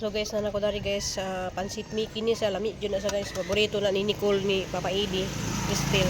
So guys, na ko dari guys sa pansit Mickey ni sa lami jud na sa guys, paborito na ni Nicole, ni Papa Edi, Cristel.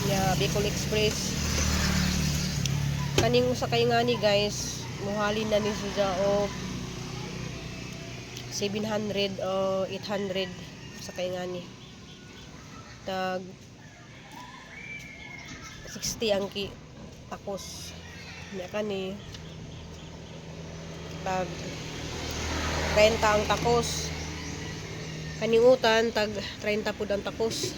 Nya Bicol Express. Kaning usa kay ngani guys, muhalin na ni siya og 700 o 800 sa kay ngani. Tag 60 ang ki takos. Nya kani tag 30 ang takos. Kaning utan tag 30 pud ang takos.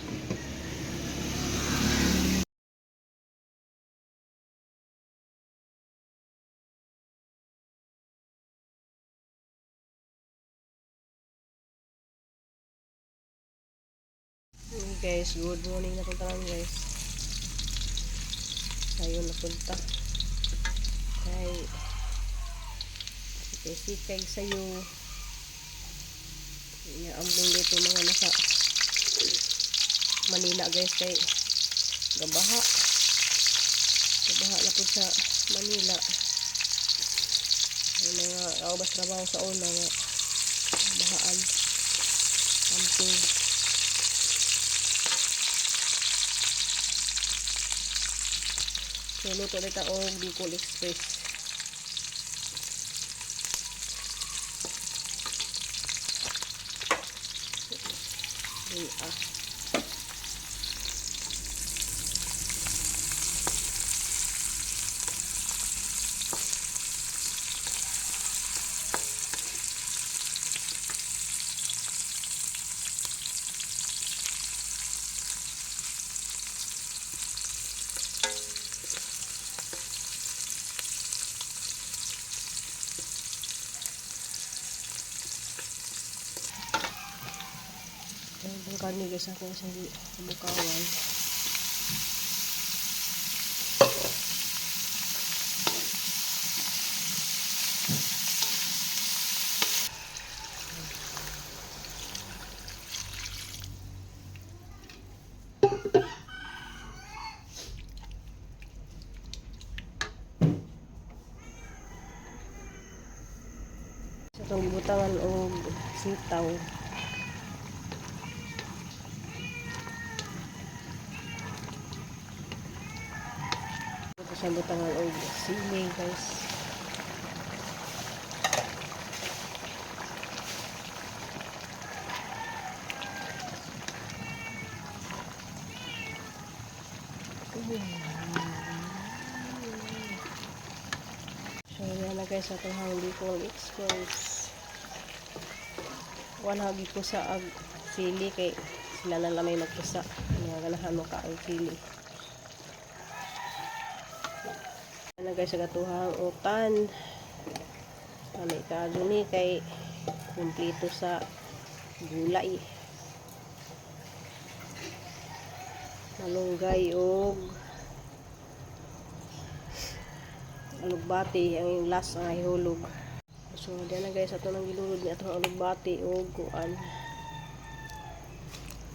Hey guys, good morning na punta lang guys. Sayo na punta. Kay sikay-sikay sayo. Inaambong dito mga nasa Manila guys kay gabaha. Gabaha na po sa Manila. Yung mga kaubas trabaho sa una nga bahaan. Camping. So, luto ulit og Bicol Express. Ay, ah. Ang kani guys, ako sa bukawan. Sa itong gibutangan og sitaw. Ito sa butangan og sili guys. So yan na guys, atong hang Bicol Express. Wala hagi ko sa ag sili kay sila na lang may magkusa. Mga ganahan mo ka ang sili. Yan na guys, sa gatuhang utan. Kami kaso ni kay kumpleto sa gulay. Malunggay og alugbati ang last ang ihulog. So diyan na guys, ato nang gilulod ni atong alugbati og kuan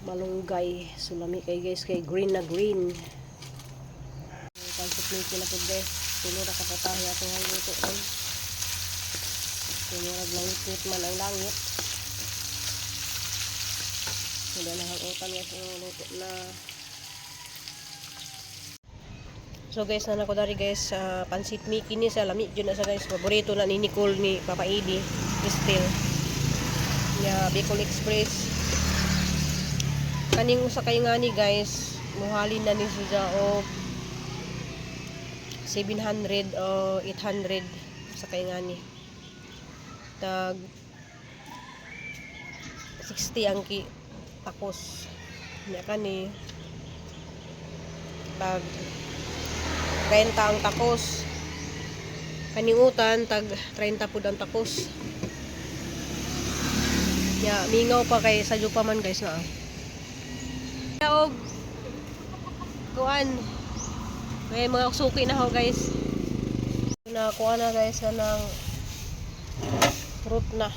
malunggay. So lami kay guys kay green na green. Pansit Mickey na pud guys. Tulo ra ka putahe atong ang luto ron. So murag langit man ang langit. So diyan na ang utan guys ang luto na. So guys, na ko dari guys sa pansit Mickey ni sa lami jud na sa guys, paborito na ni Nicole, ni Papa Edi, Cristel. Nya Bicol Express. Kaning usa kay ngani guys, muhalin na ni siya og 700 o 800 sa kay ngani. Tag 60 ang ki takos. Nya kani tag 30 ang takos. Kaning utan tag 30 pud ang takos. Ya, mingaw pa kay sadyo pa man guys na. Og kuan. May mga suki na ho guys. Nakuha na guys na ng fruit na.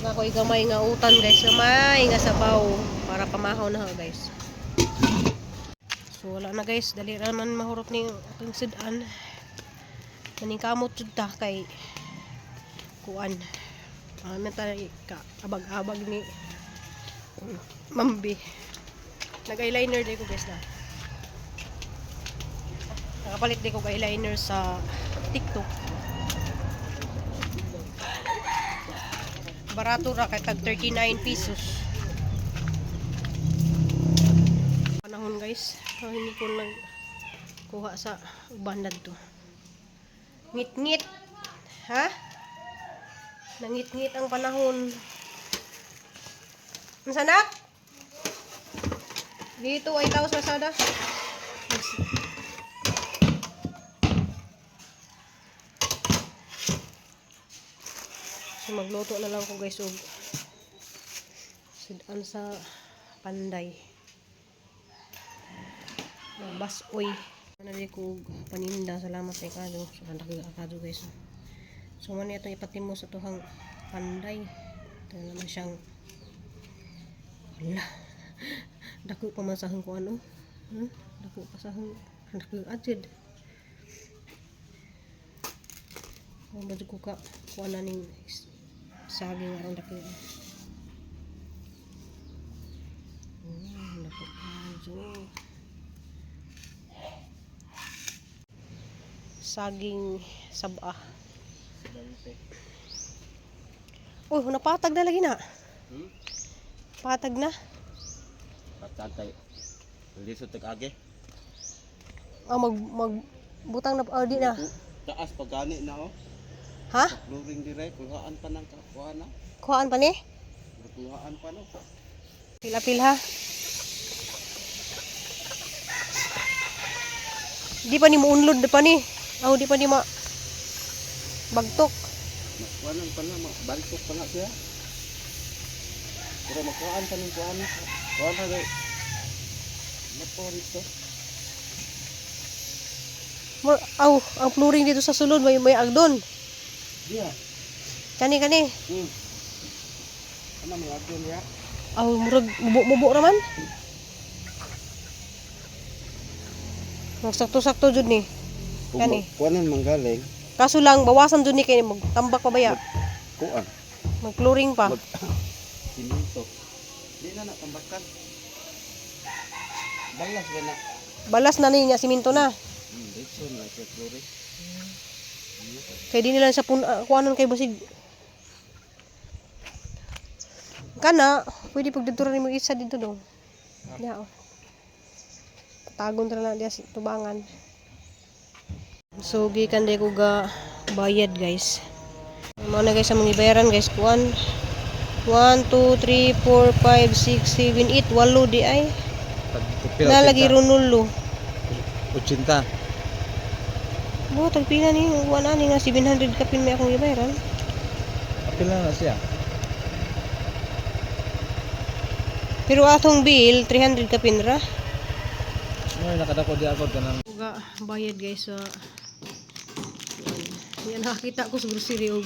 Nakoy gamay nga utan guys, gamay nga sabaw para pamahaw na ho guys. So So wala na, guys, dali ra man mahurot ni atong sudan. Maningkamot jud ta kay kuan. Ah, man ta ka abag-abag ni Mambi. Nag-eyeliner di ko, guys, na. Nakapalit di ko og eyeliner sa TikTok. Barato ra kay tag 39 pesos. Panahon, guys. Oh, hindi ko nag kuha sa uban to. Ngit-ngit. Ha? Nangit-ngit ang panahon. Unsa, nak? Dito ay tao sa lazada. So magluto na lang ko, guys, og sudan sa panday. Basoy. Ano di ko og paninda, salamat kay kado. So dako kado, guys. So man itong ipatimo sa tuhang panday. Ito na naman siyang, wala. Dako pa man sa ko ano. Dako pa sa dako ajid. Kung ba ko ka kuha na ning saging aron dako. Dako kajo. Saging saba. Uy, napatag na lagi na. Patag na. Patag kay lisod tag age. Ah, mag mag butang na, oh, di na. Taas pag gani na oh. Ha? Flooring dire kuhaan pa nang kuha na. Kuhaan pa ni? Kuhaan pa no. Pila-pil ha. Di pa ni mo unlod pa ni. Aw, di pa ni ma bagtok. Kuhaan pa na, baltok pa na siya. Pero makuhaan pa ning kuhaan. Kuhaan na kay Maporit to. Aw, ang flooring dito sa sulod may agdon. Diya. Kani kani. Ano may agdon ya? Aw, murag mubo-mubo ra man. Magsakto-sakto jud ni. Kani. Kuhanan manggaling. Kaso lang bawasan jud ni kay magtambak pa baya. Kuan. Mag-flooring pa. Mag Siminto. Di na na tambakan. Balas ba na? Balas na ni niya, siminto na. Ditso na sa flooring. Kay di nila sa pun kuanon kay basig. Kana, pwede pag dito rin mo isa dito dong. Ya. Oh. Patagon ra na diya sa tubangan. So gikan di ko ga bayad, guys. Mao na, guys, ang mga bayaran, guys, kuan. 1 2 3 4 5 6 7 8 walo di ay. Na lagi runulo. 80. Bo, tagpila ni wala ni nga 700 kapin may akong gibayaran. Pila na siya? Pero atong bill 300 kapin ra. Mo nakadako di ako kanang Uga bayad, guys, sa yan, nakakita ko sa grocery og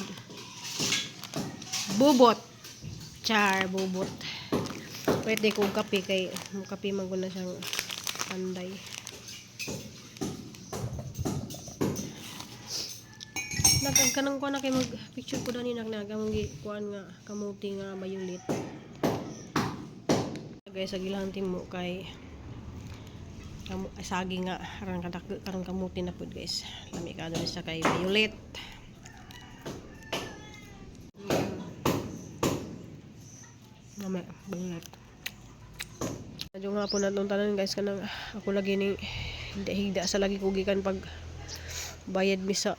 bubot. Char, bubot. Pwede ko og kape kay mo kape man ko na siyang panday. Nagkag kanang kuan na kay mag picture ko dani nak na gamong gi kuan nga kamuti nga violet. Guys, sa gilahang timo kay kamu, ay, saging nga aron kadak karon kamuti na pud, guys. Lami ka dali sa kay violet. Lami violet. Adyo nga po natong tanan, guys, kanang ako lagi ning higda higda sa lagi ko gikan pag bayad mi sa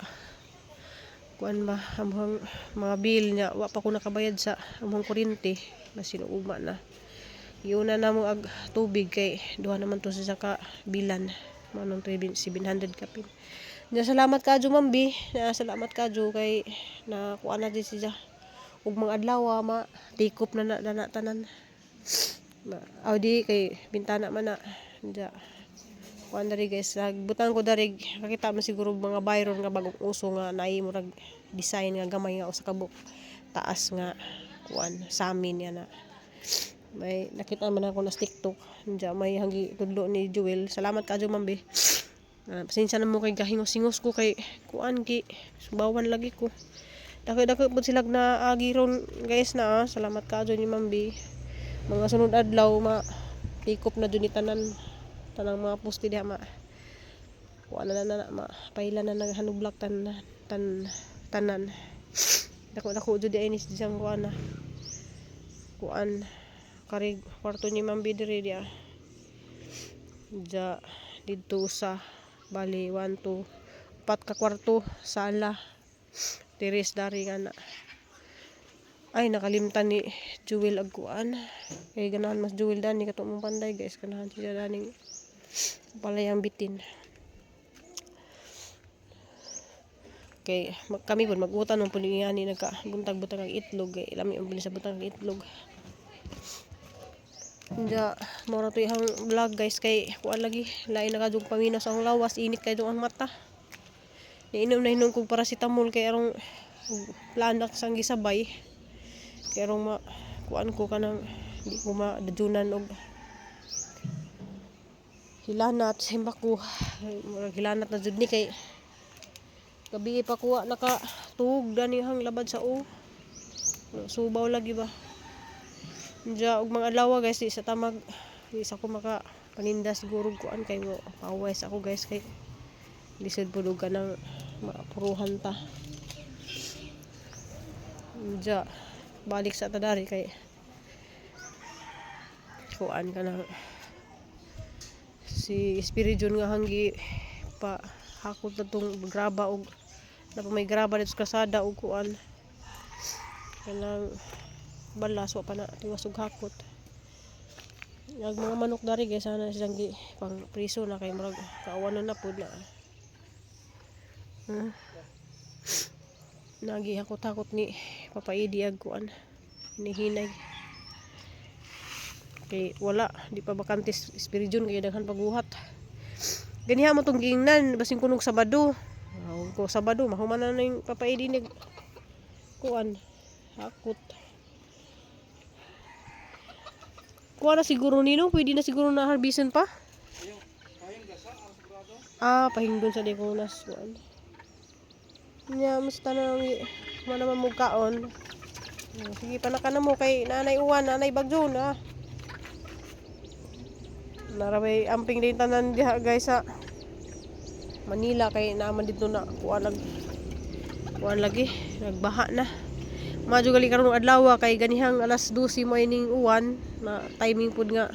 kuan ba among mga bill niya. Wa pa ko nakabayad sa among kuryente, basin ugma na. Giuna na mo ag tubig kay duha naman to sa ka bilan, mao nang 700 kapin. Nya salamat kadyo, Mambi na, salamat kadyo kay na kuan na din siya ug mga adlaw ma tikop na na, na, na tanan. Ma, aw di kay bintana man na. Nya kuan dari, guys, nagbutang ko dari, kakita man siguro mga byron nga bagong uso nga naay murag design nga gamay nga usa ka buok taas nga kuan samin niya na. May nakita man ako na TikTok. Diya may hanggi tudlo ni Jewel. Salamat kaayo, ma'am be. Ah, pasensya na mo kay gahingos-hingos ko kay kuan ki subawan lagi ko. Dako-dako pud sila na agi ron, guys, na ah. Salamat kaayo ni Ma'am B. Mga sunod adlaw ma tikop na jud ni tanan tanang mga poste diha, ma kuan na na, na ma paila na naghanublak tan tan tanan. Dako dako jud di ni siyang kuan na kuan karig kwarto ni Ma'am B diri diya. Diya didto sa bali 1, 2, 4 ka kwarto, sala, terrace dari nga na. Ay, nakalimtan ni Jewel ag kuan kay ganahan mas Jewel dani kato mong panday, guys, ganahan siya daning palayang bitin kay kami pud mag-utan man pud ni ani nagka buntag-buntag ang itlog kay lami ang sa butang ang itlog. Diya, mao ra to ihang vlog, guys, kay kuan lagi, lain na kadung paminaw sa akong lawas, init kay ang mata. Niinom na hinom kog paracetamol kay arong planak sang gisabay. Kay arong ma kuan ko kanang di ko madajunan og hilanat sa ko. Murag hilanat na jud ni kay gabi pa kuha naka tuog dani hang labad sa o. Subaw lagi ba. Diya, og mga adlaw, guys, di sa tamag di sa ko maka paninda siguro, kuan kay mo pawis ako, guys, kay lisod pud og kanang maapuruhan ta. Diya, balik sa tadari kay kuan ka na si Spiridion nga hanggi pa hakot na tong graba og na pa may graba dito sa kasada og kuan kanang balas wa pa na tiwas og hakot. Ag mga manok dari, guys, sana silang gi pang priso na kay murag kaawanan na pud na. Nagi hakot-hakot ni Papa Idi ag kuan ni hinay kay wala di pa bakante Spiridion kay daghan paguhat. Ganiha mo tong giingnan basin kunog Sabado. Aw, ko Sabado mahuman na ning Papa Idi ni kuan hakot. Kuha na siguro nino, pwede na siguro na harvestan pa. Ah, pahingdon sa di ko nas kuan. Nya musta na ang man naman mo kaon. Oh, sige, panaka na mo kay nanay uwan, nanay bagyo na. Naraway amping din tanan diha, guys, sa Manila kay naaman dito na kuan lag kuan lagi nagbaha na. Madyo gali karon adlaw kay ganihang alas 12 mo ining uwan na timing pud nga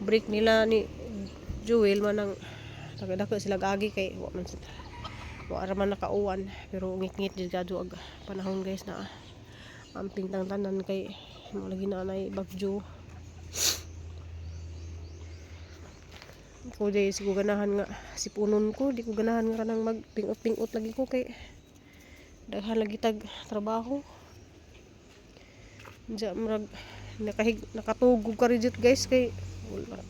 break nila ni Jewel man ang dako sila agi kay wa man wa ra man nakauwan, pero ngit-ngit jud kadto ag panahon, guys, na amping tang tanan kay mo lagi na nay bagyo. Ko di siguro ganahan nga sipunon ko, di ko ganahan nga kanang mag pingot-pingot lagi ko kay daghan lagi tag trabaho. Diya murag nakahig nakatugog ka rin, guys, kay wala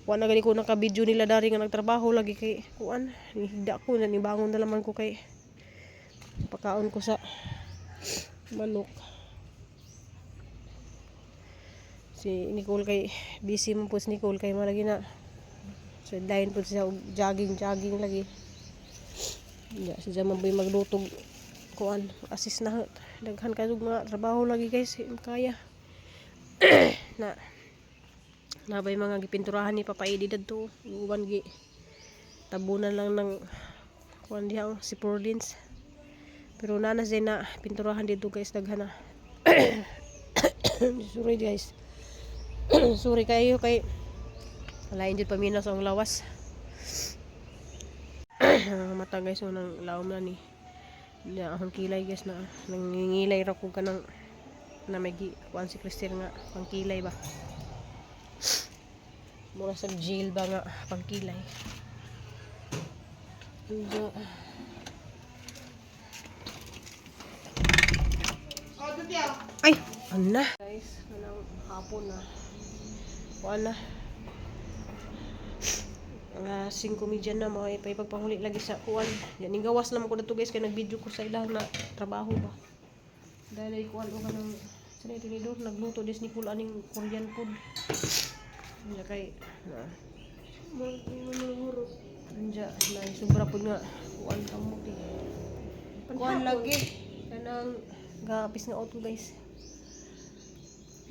wa na gani ko naka-video nila dari nga nagtrabaho lagi kay kuan higda ko na nibangon na laman ko kay pakaon ko sa manok. Si Nicole kay busy man po si Nicole kay malagi na sideline po siya og jogging jogging lagi. Ya, si Jaman boy maglutog kuan assist na daghan kay mga trabaho lagi, guys, kaya na nabay mga gipinturahan ni Papa Edi dadto uban gi tabunan lang ng kuan diha, oh, si Porlins, pero nanas din na pinturahan dito, guys, daghan na. Sorry, guys, sorry kayo kay lain jud paminaw sa akong lawas. Mata, guys, so nang laom na ni. Niya akong kilay, guys, na nangingilay ra ko kanang na may gi kuan si Christine nga pangkilay ba, mura sa jail ba nga pangkilay. Medyo ay ana, guys, kanang hapon na kuan na mga 5:30 na mga ipagpahuli lagi sa kuan yan. Gawas naman ko na to, guys, kay nag-video ko sa ilang na trabaho ba dahil ay kuan o kanang Sa na tinidor, nagluto dis ni Kul aning Korean food. Nya kay na. Murot. Anja na sobra pud nga kuan kamot eh. Kuan lagi kanang gapis nga auto, guys.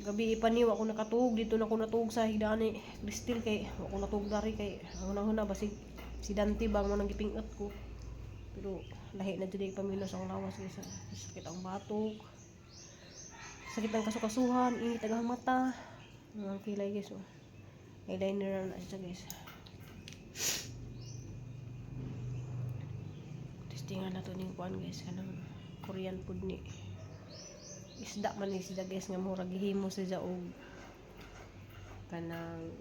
Gabi ipaniw ako nakatuog dito na ako natuog sa higdaan ni Cristel kay ako natuog dari kay ang una basig si Dante ba mo nang gipingot ko. Pero lahi na jud ay paminos ang lawas, guys. Sakit ang batok. Sakit ang kasukasuhan, init ang mata. Ang kilay, guys, oh. Eyeliner na siya, guys. Testingan na to ning kuan, guys, kanang Korean food ni isda man ni sila, guys, nga murag gihimo siya og kanang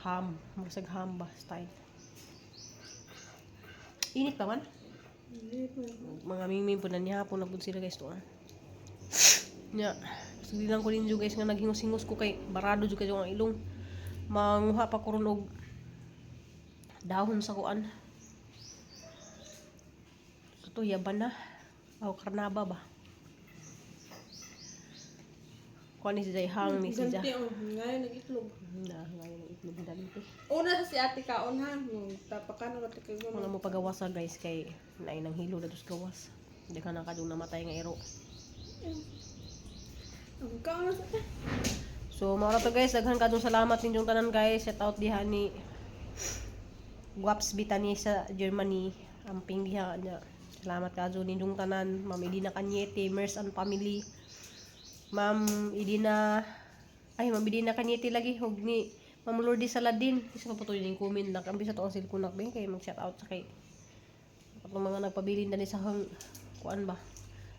ham, murag ham ba style. Init pa man. Mga mingming po na nihapon na po sila, guys, to ah. Nya, so, lang ko din guys nga naghingos-hingos ko kay barado jud kayo ang ilong. Manguha pa ko ron og dahon sa kuan. Ito yaban na. Aw karnaba ba. Kuan ni si Jay hang ni si Ganti Jay. oh, ngayon nag-itlog. Na, ngayon ang itlog ni Dante. Una sa si ate kaon ha, tapakan na kay Wala mo pagawasa, guys, kay naay nang hilo na tos gawas. Hindi ka na kadung namatay nga iro. Ang kaon na sa ate. So, mao ra to, guys. Daghan kadung salamat ninyong tanan, guys. Shout out diha ni Guaps Bitani sa Germany. Amping diha niya. Salamat kadto ninyong tanan. Ma'am Idina Cañete, Mers and family. Ma'am Idina, ay, Ma'am Idina Cañete lagi hug ni Ma'am Lourdes Saladin. Isa pa po to yung comment nak. Ambis sa to ang cellphone nak kay mag shout out sa kay atong mga nagpabilin dali sa hang kuan ba.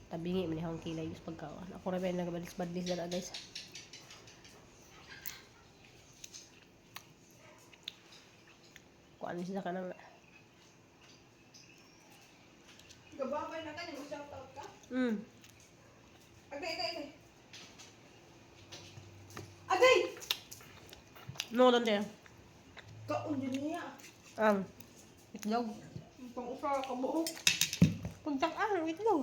Tabingi man hang kilay us pagkaon. Ako ra ba nagabadlis-badlis dala, guys. Kuan siya kanang Gababay na kanya, shout out ka. Agay, agay, agay. Agay! No, dante. Kaon din niya. Ang itlog. Ang pang-usa ka buhok. Pagtak ang itlog.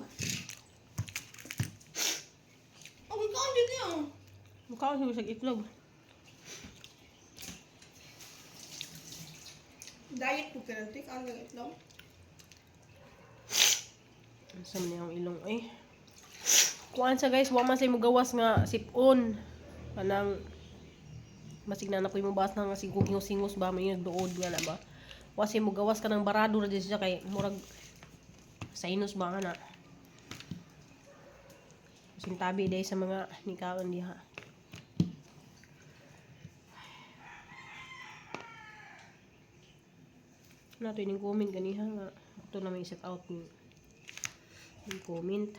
Agay, kaon din niya. Mukha ko sa itlog. Diet po ka nanti, kaon ng itlog. Sa man ang ilong eh. Kuan sa, guys, wa man say mo gawas nga sipon. Kanang masig na ko mo bas na nga sig singos ba may nagduod nga na ba. Wa say mo gawas kanang barado ra jud siya kay murag sinus ba nga na. Sintabi day sa mga nikaon diha. Nato ining comment ganiha nga ito na may set out ni yung comment.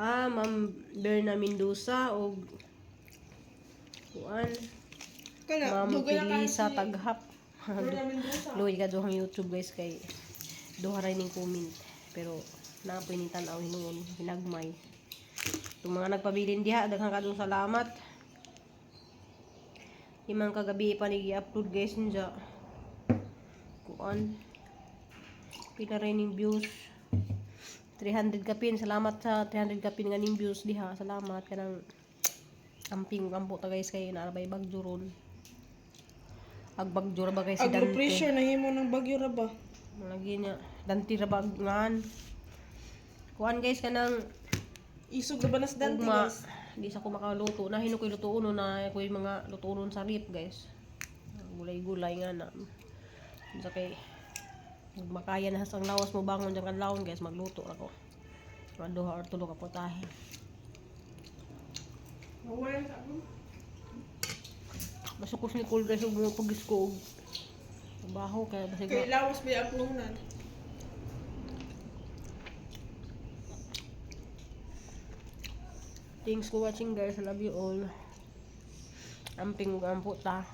Ah, Ma'am Berna Mendoza og kuan, Kana, Ma'am dugay na kayo Felisa si Taghap. Berna Mendoza. Luoy ka duhang YouTube, guys, kay duha ra ning comment pero naa poy ning tan-aw hinuon hinagmay. Itong mga nagpabilin diha, daghan kadong salamat. Imang kagabi pa ni gi-upload, guys, niya kuan, pila ra ning views, 300 kapin. Salamat sa 300 kapin nga ning views diha. Salamat kanang amping ampo ta, guys, kay naarabay bagyo ron. Ag bagyo ra ba kay si Agro Dante. pressure na himo ng bagyo ra ba? Lagi niya. Dante ra ba ngan. Kuan, guys, kanang Isog ra ba nas Dante, ugma, guys? di sa ko makaluto. Nahino ko'y lutuon na ko'y mga lutuon sa rip, guys. Gulay-gulay nga na. Sa kay makaya na sa lawas mo bangon diyang kadlawon, guys, magluto ako. Mga duha or tulo ka putahe. Mawala sa ako. Masukos ni Cole, guys, ug mga pagis ko og trabaho kaya basig Kay lawas ba ang puhunan? Thanks for watching, guys. I love you all. Amping ug ampo ta.